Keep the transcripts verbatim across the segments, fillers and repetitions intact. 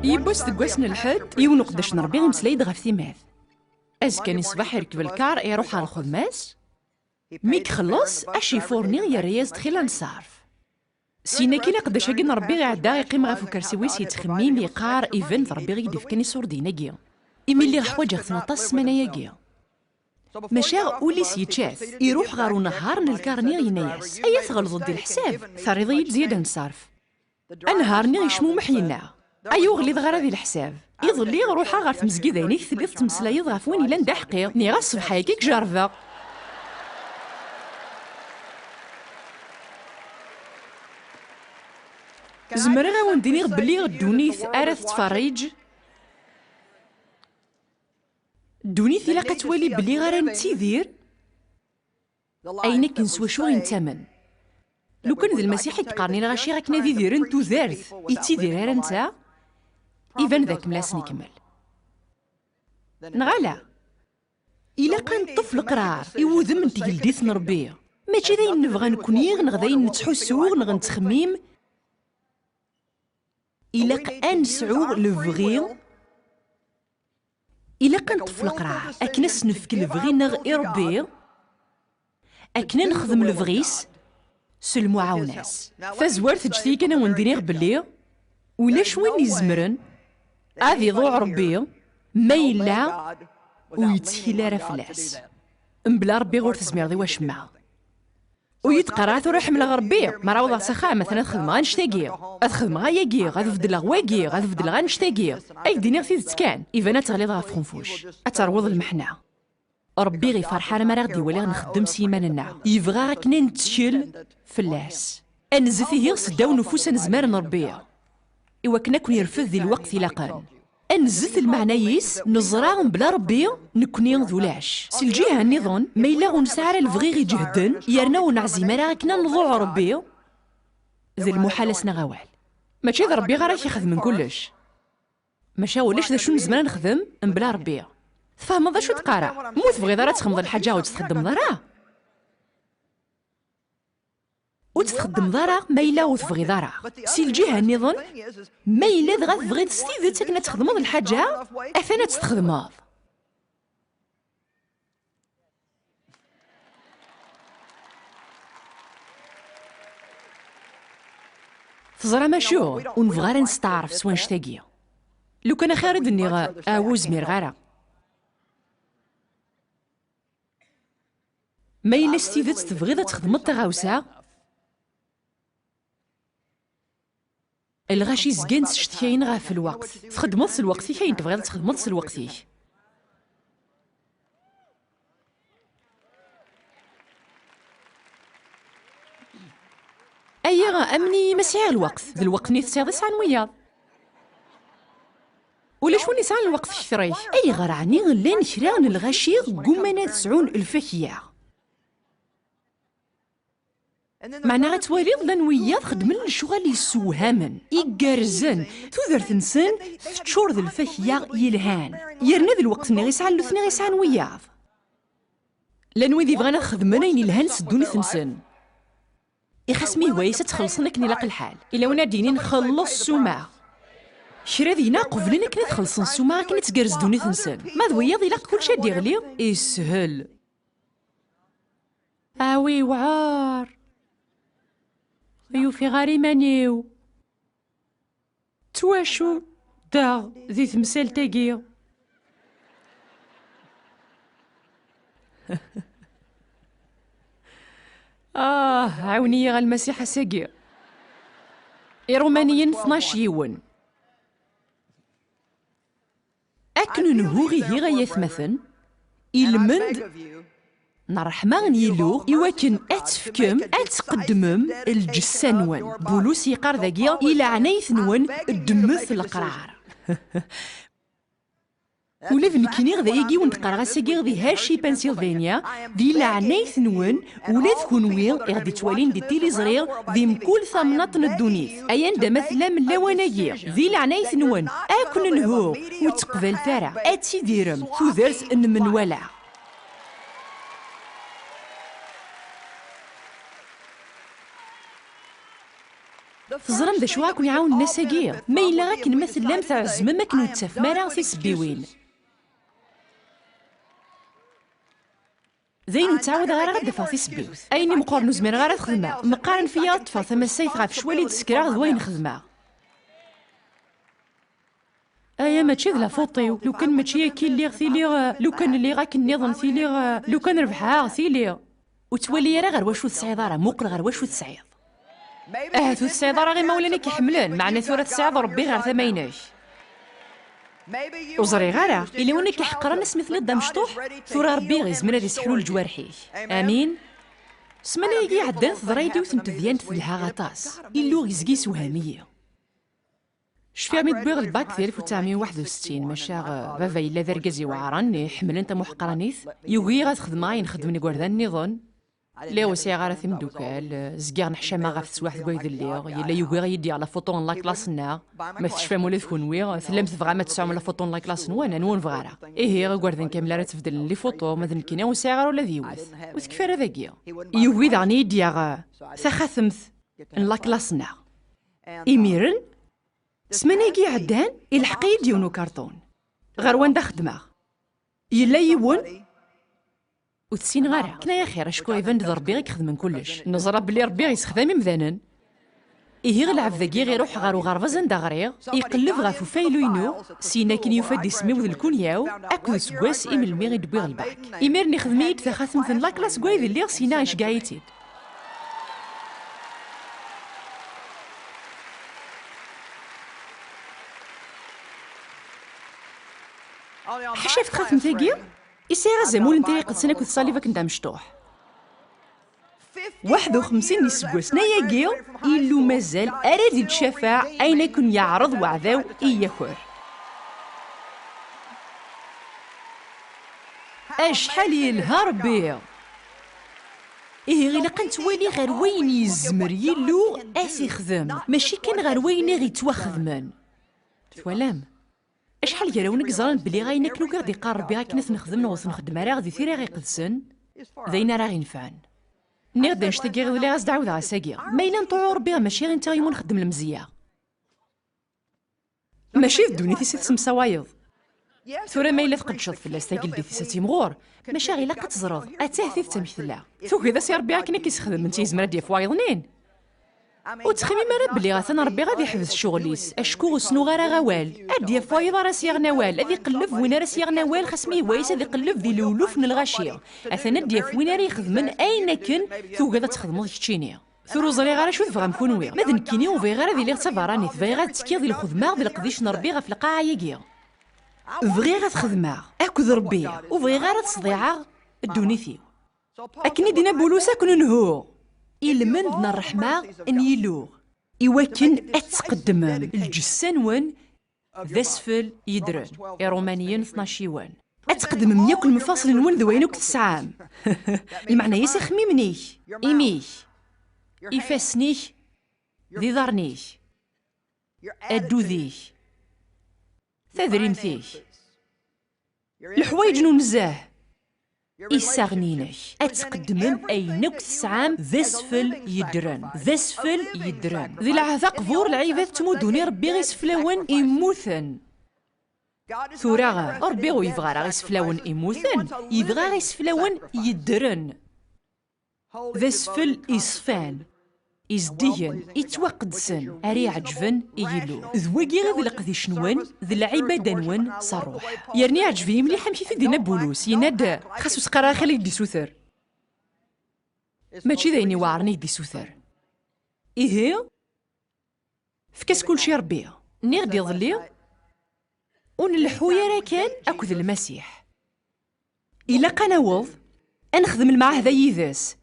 Yiwwas deg wass n lḥedd, yiwen uqeddac n Ṛebbi imeslay-d ɣef timmad. Azekka-nni ṣṣbeḥ, irekb lkar, iṛuḥ ɣer lxedma-s. Mi ixelleṣ, acifur-nni yerra-yas-d xilla n ṣṣerf. Syin akkin, aqeddac-agi n Ṛebbi iɛedda, iqqim ɣef ukersi-wis, yettxemmim, yeqqar, iban d Ṛebbi i yi-d-ifkan iṣurdiyen-agi, imi lliɣ ḥwaǧeɣ-ten aṭas ssmana-agi. Maca ul-is yečča-t, iruḥ ɣer unehhar n lkar-nni, yenna-yas: "Aya tɣelḍeḍ di leḥsab, terriḍ-iyi-d zzyada n ṣṣerf." Anehhar-nni yecmumeḥ, yenna: "Ay ur ɣliḍeɣ ara di leḥsab. Iḍelli ruḥeɣ ɣer tmezgida-inek, telliḍ tettmeslayeḍ ɣef win yellan d aḥeqqi. Nniɣ-as ṣṣbeḥ-agi ad k-jerrbeɣ." Zemreɣ ad wen-d-iniɣ belli ddunit ara tettferriǧ. Ddunit ilaq ad twali belli ara nettidir ayen akken s wacu i nettamen. Lukan d Lmasiḥ i yeqqaren i lɣaci akken ad idiren tudert i ttidir ara netta, iban d akken la sen-ikemmel. Neɣ ala? Ilaq ad neṭṭef leqrar i wudem n tgeldit n Ṛebbi. Mačči d ayen nebɣa nekkni, neɣ d ayen nettḥussu, neɣ nettxemmim. Ilaq ad nesɛu lebɣi. Ilaq ad neṭṭef leqrar akken ad s-nefk lebɣi-nneɣ i Ṛebbi, akken ad nexdem lebɣi-s s lmuɛawna-s. Tazwart, ǧǧet-iyi kan ad wen-d-iniɣ belli ulac win izemren ad iḍuɛ Ṛebbi ma yella ur yettkel ara fell-as. Mebla Ṛebbi ur tezmireḍ i wacemma. Ur yi-d-qqar ara tura ḥemmleɣ Ṛebbi, mi ara awḍeɣ s axxam atan ad xedmeɣ annect-agi, ad xedmeɣ ayagi, ad beddleɣ wagi, ad beddleɣ annect-agi. Ad k-d-iniɣ tidet kan, iban ad teɣliḍ ɣef uxenfuc, ad terwuḍ lmeḥna. Ṛebbi ur iferḥ ara mi ara ɣ-d-iwali nxeddem s yiman-nneɣ. Yebɣa akken ad nettkel fell-as. Ad nzet ihi s ddaw n ufus anezmar n Ṛebbi, iwakken ad ken-irfed di lweqt ilaqen. Ad nzet lmeɛna-is, neẓra mebla Ṛebbi nekkni d ulac. Si lǧiha nniḍen, ma yella ur nesɛi ara lebɣi iǧehden, yerna ur neɛzim ara akken ad nḍuɛ Ṛebbi, d lmuḥal ad s-naɣ awal. Mačči d Ṛebbi ara k-ixedmen kullec. Maca ulac d acu nezmer ad nexdem mebla Ṛebbi. Tfehmeḍ d acu d-qqareɣ? Ma ur tebɣiḍ ara ad txedmeḍ lḥaǧa, ur tt-txeddmeḍ ara. Ur tt-txeddmeḍ ara ma yella ur tebɣiḍ ara. Si lǧiha nniḍen, ma yella dɣa tebɣiḍ s tidet akken ad txedmeḍ lḥaǧa, atan ad tt-txedmeḍ. Teẓram acu? Ur nebɣi ara ad nesteɛref s wanect-agi. Lukan axir i d-nniɣ, ah, ur zmireɣ ara. Ma yella s tidet tebɣiḍ ad txedmeḍ taɣawsa, lɣaci zgan ttcetkayen ɣef lweqt. Txeddmeḍ s lweqt-ik ayen tebɣiḍ ad txedmeḍ s lweqt-ik. Aya, amen-iyi ma sɛiɣ lweqt. D lweqt-nni tesɛiḍ i sɛan wiyaḍ. Ulac win yesɛan lweqt kter-ik. Ayɣer ɛni llan kra n lɣaci gguman ad sɛun lfakya? Meɛna ad twaliḍ, llan wiyaḍ xeddmen lecɣal yessewhamen, igerrzen, tudert-nsen teččur d lfakya yelhan. Yerna d lweqt-nni i sɛan nutni i sɛan wiyaḍ. Llan wid yebɣan ad xedmen ayen yelhan s ddunit-nsen. Ixas mi yehwa-yas ad tt-xellṣen akken ilaq lḥal. Ila win ad d-yinin xelleṣ ssuma. Kra deg-neɣ qeblen akken ad xellṣen ssuma akken ad tgerrez ddunit-nsen. Ma d wiyaḍ ilaq kulci ad d-iɣli, ishel. Awi yewɛer. Ur yufiɣ ara iman-iw. Ttwacu daɣ di temsalt-agi? Ah, ɛiwen-iyi a Lmasiḥ ass-agi. Iṛumaniyen tnac yiwen. Akken nhuɣ ihi ay atmaten, ilmend n ṛṛeḥma n Yillu, iwakken ad tefkem, ad tqeddmem lǧessa-nwen. Bulus yeqqar dagi, i leɛnayt-nwen, ddmet leqrar. Ula d nekkni, d ayagi i wen-d-qqareɣ ass-agi di Hershey, Pennsylvania, di leɛnayt-nwen, ula d kunwi i ɣ-d-ittwalin di tiliẓri, di mkul tamnaḍt n ddunit. Ay anda ma tellam lawan-agi, di leɛnayt-nwen, ad ken-nhuɣ, ur ttqbalet ara, ad tidirem tudert n menwala. Teẓram d acu ara ken-iɛawnen ass-agi? Ma yella akken ma tellam tɛezmem akken ur d-tafem ara tisebbiwin. D ayen ur ttɛawadeɣ ara ad d-afeɣ tisebbiwt. Ayen imeqqren ur zmireɣ ara ad t-xedmeɣ. Meqqaren fell-i ad ṭṭfeɣ tamassayt ɣef ccwal i d-ssekreɣ d wayen xedmeɣ. Aya mačči d la faute-iw. Lukan mačči akka i lliɣ tili, eh, lukan lliɣ akken nniḍen tili, eh, lukan rebḥeɣ tili. Ur ttwali ara ɣer wacu tesɛiḍ ara, muqel ɣer wacu tesɛiḍ. Ahat ur tesɛiḍ ara imawlan i k-iḥemmlen, meɛna tura tesɛiḍ Rebbi ɣer tama-inek. Ur ẓriɣ ara, ila win i k-iḥeqren asmi telliḍ d amecṭuḥ, tura Rebbi izmer ad iseḥlu leǧwarḥ-ik. Amin. Ssmana-agi iɛeddan teḍra-yi-d yiwet n tedyant telha aṭas. Illu yezga yessewham-iyi. Cfiɣ mi d-wwiɣ lbak di alef u tesɛemya u waḥed u settin, maca, eh, baba yella d argaz iweɛren, iḥemmlen tamuḥeqranit, yugi-iyi ad xedmeɣ ayen xeddmen igerdan nniḍen. Lliɣ ur sɛiɣ ara timeddukal, eh, zgiɣ neḥcameɣ ɣef teswiɛt deg wayd lliɣ, yella yugi ad yi-d-yaɣ la photo n la classe-nneɣ. Ma tecfam ula d kunwi, tellam tebɣam ad tesɛum la photo n la classe-nwen, anwa ur nebɣi ara? Ihi, igerdan kamel ara tbeddlen les photos, ma d nekkini ur sɛiɣ ara ula d yiwet. Ur tekfi ara dagi. Yugi daɣen ad yi-d-yaɣ, eh, taxatemt n la classe-nneɣ. Imiren, ssmana-agi iɛeddan, ilḥeq-iyi-d yiwen ukarṭun. Ɣer wanda xeddmeɣ. Yella yiwen? Ur t-ssineɣ ara. Akken ay axir, acku iban-d d Rebbi i ixedmen kullec. Neẓra belli Rebbi yessexdam imdanen. Ihi lɛebd-agi iruḥ ɣer uɣerbaz anda ɣriɣ, iqelleb ɣef ufaylu-inu, syin akken yufa-d isem-iw d lkunya-w, akked useggas i melmi i d-wwiɣ lbak. Imiren ixdem-iyi-d taxatemt n la classe deg wayd lliɣ, syin-a iceggeɛ-iyi-tt-id. Ḥaca ɣef txatemt-agi, i sɛiɣ azamul n Tira Iqedsen akked ṣṣalib akken d amecṭuḥ. Waḥed u xemsin n yiseggasen ayagi, Illu mazal ara d-ittcafaɛ ayen akken yeɛreḍ weɛdaw i yaker. Acḥal yelha Rebbi! Ihi ilaq ad nettwali ɣer wayen yezmer Yillu ad t-ixdem, mačči kan ɣer wayen i ɣ-ittwaxedmen. Twalam? Acḥal gar-awen i yeẓran belli ayen akken ugiɣ d-iqqar Rebbi akken ad t-nexdem neɣ ur t-nxeddem ara di Tira Iqedsen, d ayen ara ɣ-inefɛen? Nniɣ-d annect-agi iḍelli, ad s-d-ɛawdeɣ ass-agi. Ma yella nṭuɛu Rebbi, mačči i netta iwumi nxeddem lemzeyya. Mačči d ddunit-is i tessemsawayeḍ. Tura ma yella tqeddceḍ fell-as tageldit-is ad timɣur, maca ilaq ad teẓreḍ, attah tidet amek tella. Tugiḍ-as i Rebbi akken ad k-issexdem, netta yezmer ad d-yaf wayeḍnin. Ur ttxemmim ara belli atan Rebbi ad iḥbes ccɣel-is, acku ur s-nuɣ ara awal. Ad d-yaf wayeḍ ara s-yaɣen awal, ad iqelleb win ara s-yaɣen awal, xas mi yewwa-yas ad iqelleb di lewluf n lɣaci. Atan ad d-yaf win ara ixedmen ayen akken tugiḍ ad txedmeḍ keččini. Tura ur ẓriɣ ara acu tebɣam kunwi. Ma d nekkini ur bɣiɣ ara ad iliɣ d tabeṛṛanit, bɣiɣ ad ttekkiɣ di lxedma d leqdic n Rebbi ɣef lqaɛa-agi. Bɣiɣ ad xedmeɣ akked Rebbi, ur bɣiɣ ara ad sḍiɛeɣ ddunit-iw. Akken i d-yenna Bulus, ad ken-nhu i lmend n ṛṛeḥma n Yillu, iwakken ad tqeddmem lǧessa-nwen d asfel yeddren. Iṛumaniyen tnac yiwen. Ad tqeddmem yakk lemfaṣel-nwen d wayen akk tesɛam. Lmeɛna-is axemmim-nnek, imi-k, ifassen-ik, d iḍarren-ik, addud-ik, tadrimt-ik, leḥwayeǧ n unezzeh, issaɣen-inek. Ad tqeddmem ayen akk tesɛam d asfel yeddren, d asfel yeddren. Di lɛehd aqbur, lɛibad ttmuddun i Rebbi iseflawen immuten. Tura, Rebbi ur yebɣi ara iseflawen immuten, yebɣa iseflawen yeddren. D asfel iṣfan, izeddigen, ittwaqedsen, ara iɛeǧben i Yillu. D wagi i d leqdic-nwen, d lɛibada-nwen s ṛṛuḥ. Yerna iɛǧeb-iyi mliḥ amek i t-id-yenna Bulus, yenna-d, xas ur s-qqar ara xir i d-isuter. Mačči d ayen iweɛṛen i d-isuter. Ihi, efk-as kullec i Ṛebbi. Nniɣ-d iḍelli, ur nleḥḥu ara kan akked Lmasiḥ. Ilaq ad naweḍ ad nexdem lemɛahda yid-s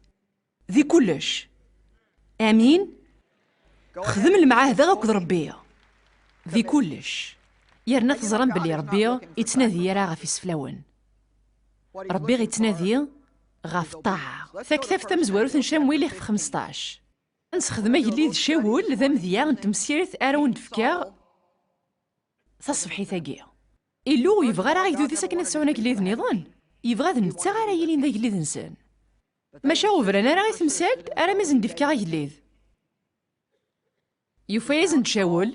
di kullec. Amin. Xdem lemɛahda akked Ṛebbi di kullec. Yerna teẓram belli Ṛebbi ittnadi ara ɣef iseflawen. Ṛebbi ittnadi ɣef ṭṭaɛa. Taktabt tamezwarut n Camuil ixef xmesṭac. Ad nesxedm agellid Cawul d amedya n temsirt ara wen-d-fkeɣ taṣebḥit-agi. Illu ur yebɣi ara agdud-is akken ad sɛun agellid nniḍen. Yebɣa d netta ara yilin d agellid-nsen. Maca ur bran ara i temsalt armi i sen-d-ifka agellid. Yufa-yasen-d Cawul,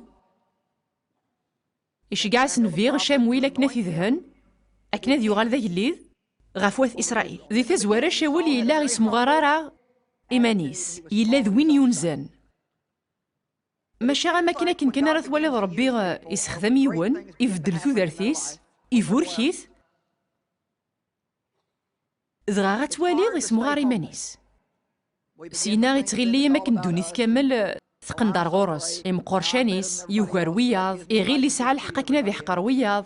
iceggeɛ-asen biɣ Camwil akken ad t-idhen, akken ad yuɣal d agellid ɣef wat Isṛayil. Di tazwara, Cawul yella ismuɣar ara iman-is, yella d win yunzen. Maca am akken akken kan ara twaliḍ Ṛebbi, eh, issexdam yiwen, ibeddel tudert-is, iburek-it, dɣa ad twaliḍ ismuɣar iman-is. Syenna ittɣilli am akken ddunit kamel, eh, teqqend ar ɣur-s, imqurcan-is, yugar wiyaḍ, iɣil isɛa lḥeqq akken ad iḥqer wiyaḍ.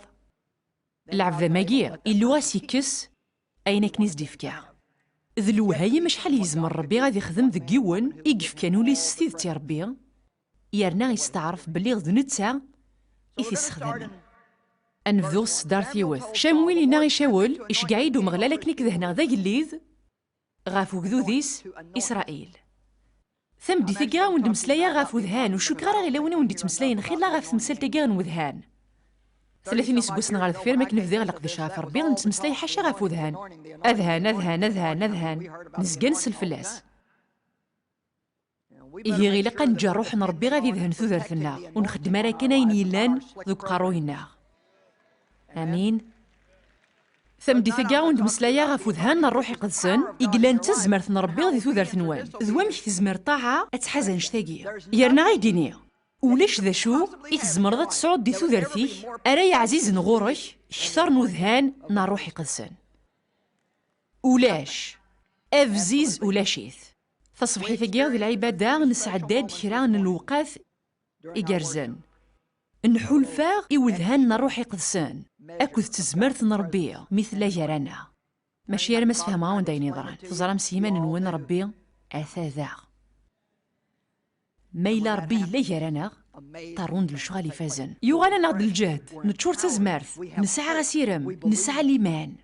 Lɛebd am agi, Illu ɣas ikkes ayen akken i s-d-ifka. D lewhayem acḥal yezmer Ṛebbi ad ixdem deg yiwen i yefkan ul-is s tidet i Ṛebbi, yerna yesteɛref belli d netta i t-issexdamen. Ad nebdu s tseddart yiwet. Camwil yenna i Cawul, iceggeɛ-iyi-d Umeɣlal akken i k-dehneɣ d agellid ɣef ugdud-is Isṛayil. Tameddit-agi ad wen-d-meslayeɣ ɣef udhan, ur cukkeɣ ara ɣila win i wen-d-ittmeslayen xilla ɣef temsalt-agi n udhan. Tlatin iseggasen ɣer deffir, mi akken bdiɣ leqdic ɣef Ṛebbi, nettmeslay ḥaca ɣef udhan. Adhan, adhan, adhan, adhan. Nezga nsell fell-as. Ihi ilaq ad neǧǧ Ṛṛuḥ n Ṛebbi ad idhen tudert-nneɣ, ur nxeddem ara kan ayen yellan deg uqerruy-nneɣ. Amin. Tameddit-agi ad wen-d-meslayeɣ ɣef udhan n Ṛṛuḥ Iqedsen i yellan d tazmert n Ṛebbi di tudert-nwen. D wamek tezmer ṭṭaɛa ad tḥaz annect-agi? Yerna ad k-d-iniɣ, ulac d acu i tzemreḍ ad tesɛuḍ di tudert-ik ara yeɛzizen ɣur-k kter n udhan n Ṛṛuḥ Iqedsen. Ulac. Abziz ulac-it. Taṣebḥit-agi di lɛibada nesɛedda-d kra n lewqat igerrzen. Nḥulfa i wedhan n Ṛṛuḥ Iqedsen akked tezmert n Ṛebbi mi tella gar-aneɣ. Mačči arma sfehmeɣ-awen-d ayen yeḍran. Teẓram s yiman-nwen Ṛebbi ata daɣ. Ma yella Ṛebbi yella gar-aneɣ, ṭerrun-d lecɣal ifazen. Yuɣal-aneɣ-d lǧehd, neččur d tazmert, nesɛa asirem, nesɛa liman.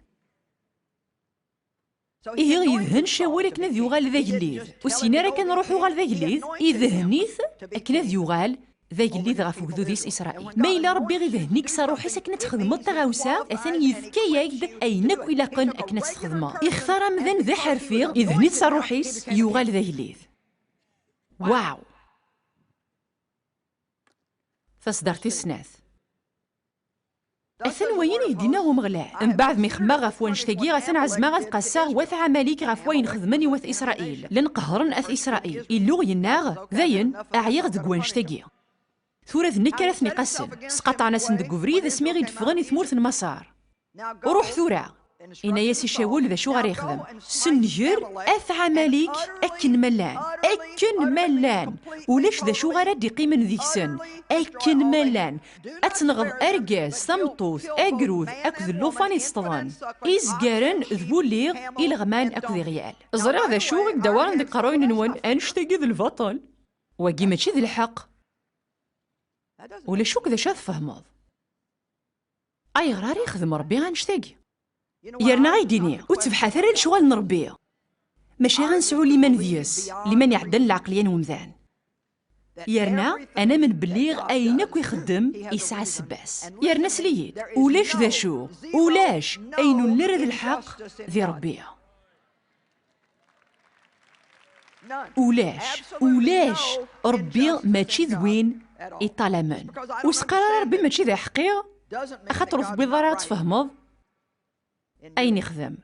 Ihi yedhen Cawul akken ad yuɣal d agellid. Ur s-yenni ara kan ruḥ uɣal d agellid, idhen-it akken ad yuɣal d agellid ɣef ugdud-is Isṛayil. Ma yella Ṛebbi idhen-ik s ṛṛuḥ-is akken ad txedmeḍ taɣawsa, atan yefka-yak-d ayen akk ilaqen akken ad tt-txedmeḍ. Ixtar amdan d aḥerfi, idhen-it s ṛṛuḥ-is, yuɣal d agellid. Waw! Taṣeddart tis snat. Atan wayen i d-yenna Umeɣlal. Mbeɛd mi xemmeɣ ɣef wannect-agi, atan ɛezmeɣ ad qasseɣ wat Ɛamalik ɣef wayen xedmen i wat Isṛayil. Llan qehren at Isṛayil. Illu yenna-ɣ, dayen, ɛyiɣ deg wannect-agi. Tura d nekk ara ten-iqassen. Sqaṭɛen-asen deg ubrid asmi i d-ffɣen i tmurt n Maṣer. Ruḥ tura! Inna-yas i Cawul d acu ara yexdem. Senger at Ɛamalik akken ma llan. Akken ma llan! Ulac d acu ara d-iqqimen deg-sen. Akken ma llan! Ad tenɣeḍ argaz, tameṭṭut, agrud akked llufan iseṭṭḍen, izgaren d wulli, ileɣman akked iɣyal. Ẓriɣ d acu i k-d-awaren deg iqerruyen-nwen, annect-agi d lbaṭel. Wagi mačči d lḥeqq. Ulac akk d acu ad tfehmeḍ. Ayɣer ara yexdem Ṛebbi annect-agi? Yerna ay d-ini, ur ttebḥat ara lecɣal n Ṛebbi. Maca ad nesɛu liman deg-s, liman iɛeddan leɛqliya n umdan. Yerna ad namen belli ayen akk ixeddem yesɛa ssebba-s. Yerna sel-iyi-d, ulac d acu, ulac ayen ur nella ara d lḥeqq di Ṛebbi. Ulac, ulac, Ṛebbi mačči d win iṭalamen. Ur s-qqar ara Ṛebbi mačči d aḥeqqi, axaṭer ur tewwiḍ ara ad tfehmeḍ ayen ixdem.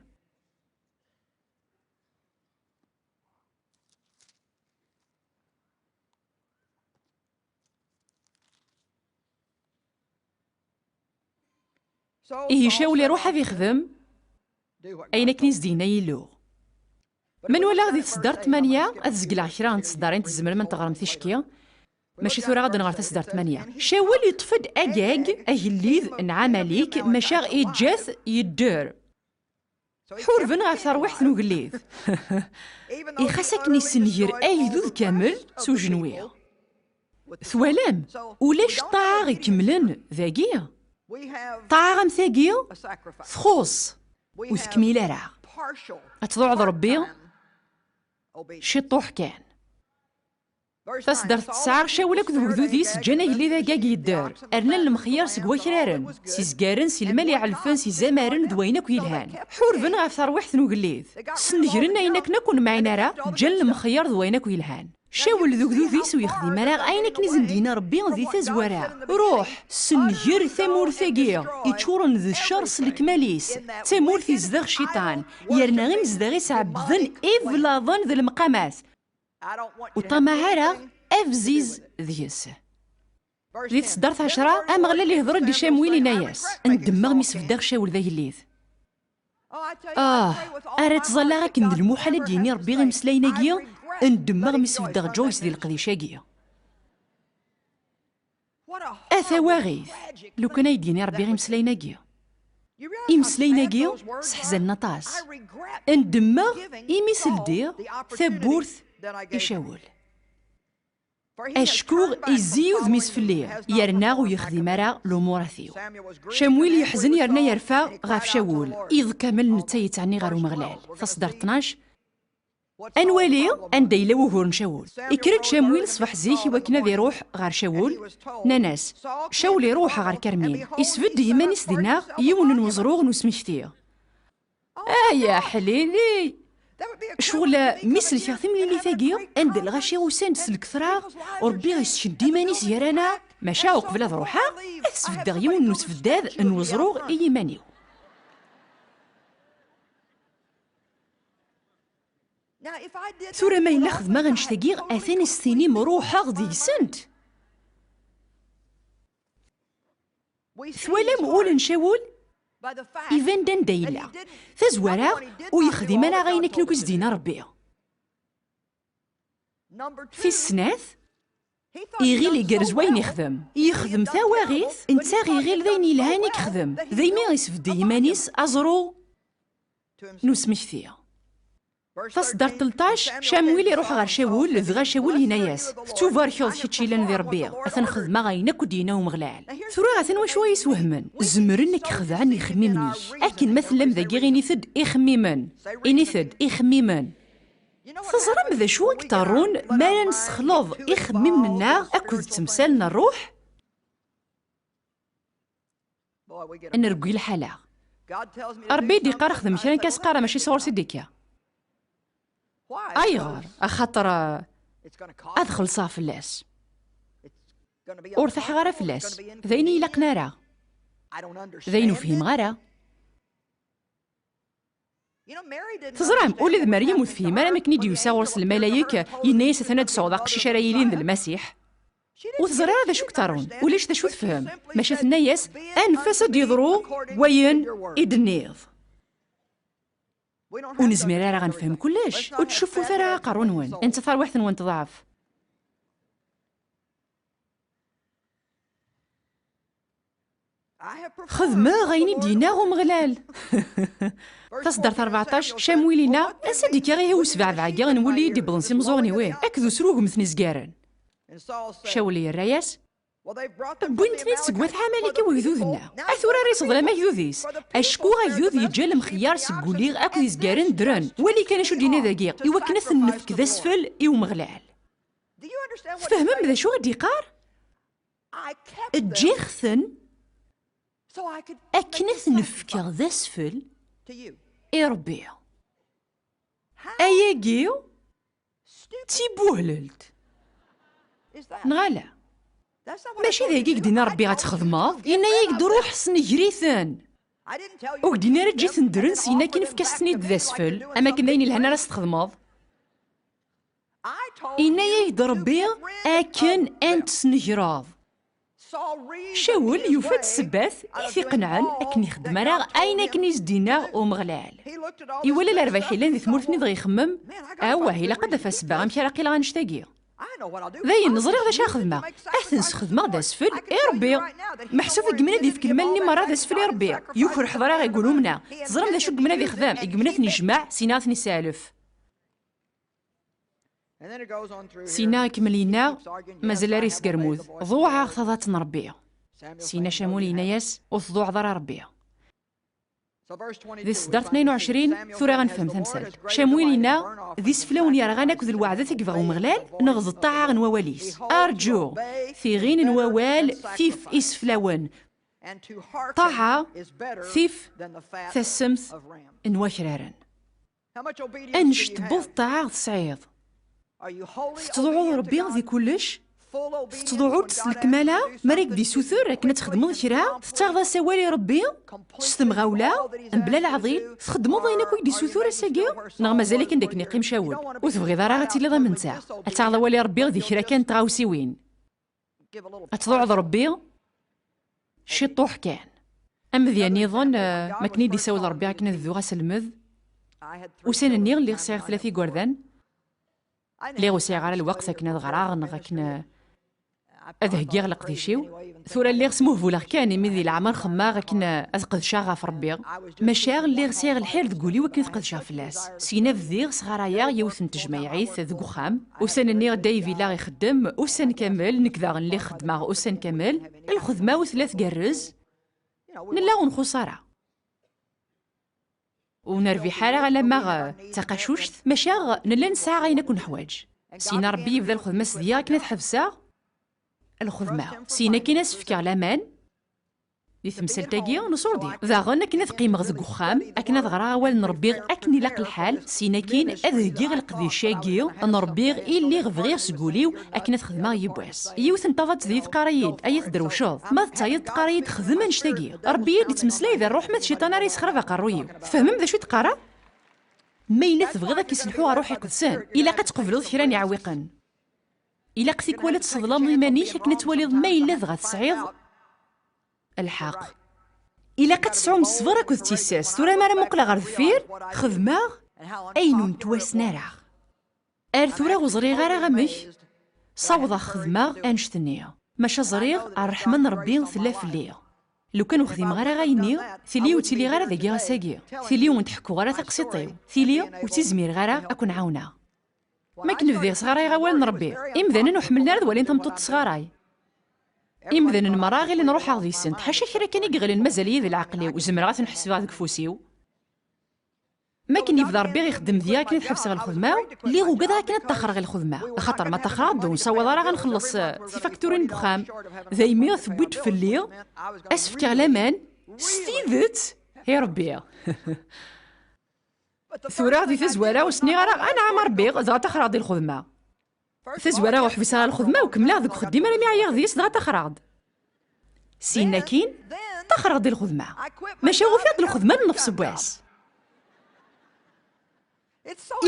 Ihi Cawul iruḥ ad ixdem ayen akken i s-d-yenna Yillu. Ma nwala di tseddart tmanya, ad zegleɣ kra n tseddarin tzemrem ad n-teɣrem ticki, maca tura ad nɣer taseddart tmanya. Cawul yeṭṭef-d Agag, agellid n Ɛamalik, maca iǧǧa-t yedder. Ḥurben ɣef terwiḥt n ugellid. Ixas akken isenger agdud kamel s ujenwi. Twalam, ulac ṭṭaɛa ikemlen dagi. Ṭṭaɛa am tagi txuṣ, ur tekmil ara. Ad tḍuɛeḍ Ṛebbi, ciṭuḥ kan. Taseddart tesɛa, Cawul akked wegdud-is ǧǧan agellid Agag yedder, rnan lemxeyyer seg wakraren, s izgaren, si lmal iɛelfen, s izamaren d wayen akk yelhan. Ḥurben ɣef terwiḥt n ugellid. Snegren ayen akken akk ur nemɛin ara, ǧǧan lemxeyyer d wayen akk yelhan. Cawel d ugdud-is ur yexdim ara ayen akken i sen-d-yenna Ṛebbi di tazwara. Ruḥ, ssenger tamurt-agi iččuren d ccer s lekmal-is, d tamurt izdeɣ Cciṭan, yerna imezdaɣ-is ɛebbden iblaḍen d lemqamat. Ur ṭṭamaɛ ara abziz deg-s. Di tseddart ɛecra, Ameɣlal ihder-d i Camwil, inna-yas: "Ndemmeɣ mi sbeddeɣ Cawel d agellid." Ah, ara ttẓallaɣ akken d lmuḥal ad d-yini Ṛebbi imeslayen-agi: "Ndemmeɣ mi sbeddeɣ Joyce di leqdic-agi." A tawaɣit, lukan ay d-yini Ṛebbi imeslayen-agi. Imeslayen-agi sseḥzanen aṭas. Ndemmeɣ imi s-ldiɣ tawwurt i Cawel. Acku izzi udem-is fell-i, yerna ur yexdim ara lumurat-iw. Camwil yeḥzen yerna yerfa ɣef Cawul, iḍ kamel netta yettɛenni ɣer Umeɣlal. Taṣeddart tnac. Ad nwali anda yella wugur n Cawul. Ikker-d Camwil ṣṣbeḥ zik i wakken ad iruḥ ɣer Cawul. Nnan-as: "Cawul iruḥ ɣer Karmil, isbedd i yiman-is dinna yiwen n weẓruɣ n usmekti." Ay aḥlili! Ccɣel mi selkeɣ timlilit-agi, anda lɣaci usan-d s lketṛa, Ṛebbi isken-d iman-is gar-aneɣ, maca uqbel ad ruḥeɣ, ad sbeddeɣ yiwen n usbeddad n weẓruɣ i yiman-iw. Tura ma yella xedmeɣ annect-agi, atan s tinim ruḥeɣ deg-sent. Twalam ul n Cawul? Iban-d anda yella. Tazwara, ur yexdim ara ayen akken akk i s-d-yenna Ṛebbi. Tis snat, iɣil igerrez wayen ixdem. Yexdem tawaɣit, netta iɣil d ayen yelhan i yexdem. Daymi isbedd i yiman-is aẓru n usmekti. Taṣeddart tleṭṭac, Camwil iruḥ ɣer Cawul, dɣa Cawul yenna-yas: "Tettubarkeḍ kečč yellan di Ṛebbi, atan xedmeɣ ayen akk d-yenna Umeɣlal." Tura atan wacu ay iswehmen? Zemren ad k-xedɛen ixemmimen-ik. Akken ma tellam dagi, init-d ixemmimen. Init-d ixemmimen. Teẓram d acu i iḍerrun mi ara nessexleḍ ixemmimen-nneɣ akked temsal n ṛṛuḥ? Ad nergel lḥala. Ṛebbi i d-iqqar xdem kra, nekk ad s-qqareɣ mačči sɣur-s i d-ikka. Ayɣer? Axaṭer, uh, ad xellṣeɣ fell-as. Ur taḥeɣ ara fell-as. D ayen i ilaqen ara. D ayen ur fhimeɣ ara. Teẓram, ula d Meryem ur tefhim ara mi akken i d-yusa ɣur-s lmalayek, yenna-yas: "Atan ad d-tesɛuḍ aqcic ara yilin d Lmasiḥ." Ur teẓri ara d acu i iḍerrun, ulac d acu tefhem, maca tenna-yas: "Anef-as ad d-yeḍru wayen i d-tenniḍ." Ur nezmir ara ad nefhem kullec. Ur ttcuffut ara aqerru-nwen, anta tarwiḥt-nwen teḍɛef. Xedmeɣ ayen i d-yenna Umeɣlal. Taṣeddart rbeɛṭac, Camwil inna: "Ansa d-ikka ihi usbeɛbeɛ-agi n wul i yi-d-iwwḍen s imeẓẓuɣen-iw akked usrugem n yizgaren?" Cawel yerra-yas: "Wwin-ten-id seg wat Ɛamalik i wegdud-nneɣ. A tura ara iseḍlam agdud-is. Acku agdud yeǧǧa lemxeyyer seg wul-iw akked yizgaren ddren. Wali kan acu d-yenna dagi, i wakken ad ten-nefk d asfel i Umeɣlal." Tfehmem d acu i d-iqqar? Ǧǧiɣ-ten akken ad ten-fkeɣ d asfel i Ṛebbi. Ayagi d tibuhlelt, neɣ ala? Mačči d ayagi i k-d-yenna Ṛebbi ad txedmeḍ? Yenna-yak-d: "Ruḥ snenger-iten." Ur k-d-yenni ara: "Ǧǧet-ten ddren, syin akin efk-as-ten-id d asfel, am akken d ayen yelhan ara s-txedmeḍ." Yenna-yak-d Ṛebbi akken ad t-tesnegreḍ. Cawul yufa-d ssebbat i t-iqenɛen akken ixdem ara ayen akken i s-d-yenna Umeɣlal. Iwala lerbayeḥ yellan di tmurt-nni dɣa ixemmem: "Awah, ilaq ad d-afeɣ ssebba amek ara qqileɣ annect-agi. Dayen, ẓriɣ d acu ara xedmeɣ. Ad ten-sxedmeɣ d asfel i Ṛebbi. Meḥsub i yemmen ad yefk lmal-nni merra d asfel i Ṛebbi. Yuker ḥeḍreɣ i gulumna. Teẓram d acu i yemmen ad ixdem? I yemmen ad ten-ijmeɛ, syin ad ten-isseɛlef." Sina ikemmel yenna: "Mazal ara yesgermud, ḍuɛeɣ taḍat n Ṛebbi." Sina Camul yenna-yas: "Ur tḍuɛeḍ ara Ṛebbi." Di tseddart tnayen u ɛecrin, tura ad nefhem tamsalt. Camwil yenna: "D iseflawen yerɣan akked lweɛdat i yebɣa Umeɣlal, neɣ d ṭṭaɛa n wawal-is? Arǧu! Tiɣin n wawal tif iseflawen. Ṭṭaɛa tif tasemt n wakraren." Anect n ṭṭaɛa tesɛiḍ? Tettḍuɛuḍ Ṛebbi di kullec? Tettḍuɛuḍ s lekmala mi ara k-d-isuter akken ad txedmeḍ kra? Tettaɣeḍ-as awal i Ṛebbi s temɣawla, mebla leɛḍil? Txeddmeḍ ayen akk i k-d-isuter ass-agi? Neɣ mazal akken d akken iqqim Cawul? Ur tebɣiḍ ara ad tiliḍ am netta? Ad taɣeḍ awal i Ṛebbi di kra kan n tɣawsiwin? Ad tḍuɛeḍ Ṛebbi ciṭuḥ kan. Amedya nniḍen, eh, mi akken i d-isawel Ṛebbi akken ad bduɣ aselmed, ussan-nni lliɣ sɛiɣ tlata igerdan. Lliɣ ur sɛiɣ ara lweqt akken ad ɣreɣ neɣ akken, eh, ad heggiɣ leqdic-iw. Tura lliɣ smuhbuleɣ kan imi di leɛmer xemmeɣ akken, eh, ad qedceɣ ɣef Ṛebbi. Maca lliɣ sɛiɣ lḥir deg wul-iw akken ad qedceɣ fell-as. Syin bdiɣ sɣarayeɣ yiwet n tejmaɛit deg uxxam. Ussan-nni Dave yella ixeddem ussan kamel, nekk daɣen lliɣ xeddmeɣ ussan kamel. Lxedma-w tella tgerrez. Nella ur nxuṣṣ ara. Ur nerbiḥ ara alamma, eh, d taqacuct, maca nella nesɛa ayen akk neḥwaǧ. Syin Ṛebbi yebda lxedma s deg-i akken ad ḥebseɣ lxedma. Syin akkin ad s-fkeɣ laman di temsalt-agi n uṣurdi. Daɣen akken ad qqimeɣ deg uxxam, akken ad ɣreɣ awal n Ṛebbi akken ilaq lḥal, syin akkin ad heggiɣ leqdic-agi n Ṛebbi i lliɣ bɣiɣ seg wul-iw akken ad xedmeɣ yiwwas. Yiwet n taḍatt deg-i teqqar-iyi-d, ay tedrewceḍ. Ma d tayeḍ teqqar-iyi-d xdem annect-agi. Ṛebbi i d-ittmeslay d ṛṛuḥ, ma d cciṭan ara yessexrab aqerruy-iw. Tfehmem d acu i d-qqareɣ? Ma yella tebɣiḍ ad k-iselḥu ṛṛuḥ iqedsen, ilaq ad tqebleḍ kra n iɛewwiqen. Ilaq tikwal ad tesseḍlameḍ iman-ik akken ad twaliḍ ma yella dɣa tesɛiḍ lḥeqq. Ilaq ad tesɛum ṣṣber akked tissas. Tura mi ara muqleɣ ɣer deffir, xedmeɣ ayen ur nettwassen ara. Ar tura ur ẓriɣ ara amek ssawḍeɣ xedmeɣ annect-nni. Maca ẓriɣ ṛṛeḥma n Ṛebbi tella fell-i. Lukan ur xdimeɣ ara ayenni, tili ur ttiliɣ ara dagi ass-agi. Tili ur n-tḥekkuɣ ara taqsiṭ-iw. Tili ur ttizmireɣ ara ad ken-ɛawneɣ. Mi akken bdiɣ sɣarayeɣ awal n Ṛebbi, imdanen ur ḥemmlen ara ad walin tameṭṭut tesɣaray. Imdanen merra ɣilen ruḥeɣ deg-sent, ḥaca kra kan i iɣilen mazal-iyi d leɛqel-iw, zemreɣ ad ten-ḥesbeɣ deg ufus-iw. Mi akken yebda Ṛebbi ixeddem deg-i akken ad ḥebseɣ lxedma-w, lliɣ ugadeɣ akken ad ṭaxreɣ i lxedma. Axaṭer ma ṭaxreɣ-d, ur nessawaḍ ara ad nxelleṣ, eh, tifakturin n wexxam. Daymi tewwi-d fell-i ad s-fkeɣ laman s tidet i Ṛebbi. Tura di tazwara ur s-nniɣ ara, anɛam a Ṛebbi, dɣa ṭaxreɣ-d i lxedma. Tazwara ur ḥbiseɣ ara lxedma, u kemmleɣ deg uxeddim armi ɛyiɣ deg-s, dɣa ṭaxreɣ-d. Syin akkin, ṭaxreɣ-d i lxedma. Maca ufiɣ-d lxedma n nnefs n wass.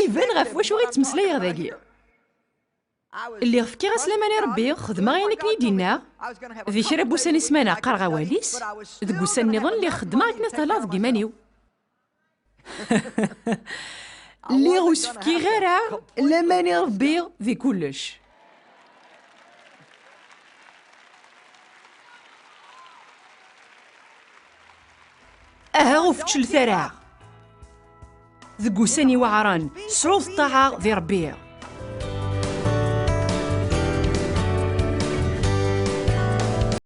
Iban ɣef wacu i ttmeslayeɣ dagi. Lliɣ fkiɣ-as laman i Ṛebbi, xedmeɣ ayen akken i d-yenna. Di kra n wussan i ssmana qqareɣ awal-is, deg wussan nniḍen lliɣ xeddmeɣ akken ad t-hleɣ deg iman-iw. Lliɣ ur s-fkiɣ ara laman i Ṛebbi di kullec. Aha ur feččlet ara. Deg wussan iweɛṛen, sɛut ṭṭaɛa di Ṛebbi.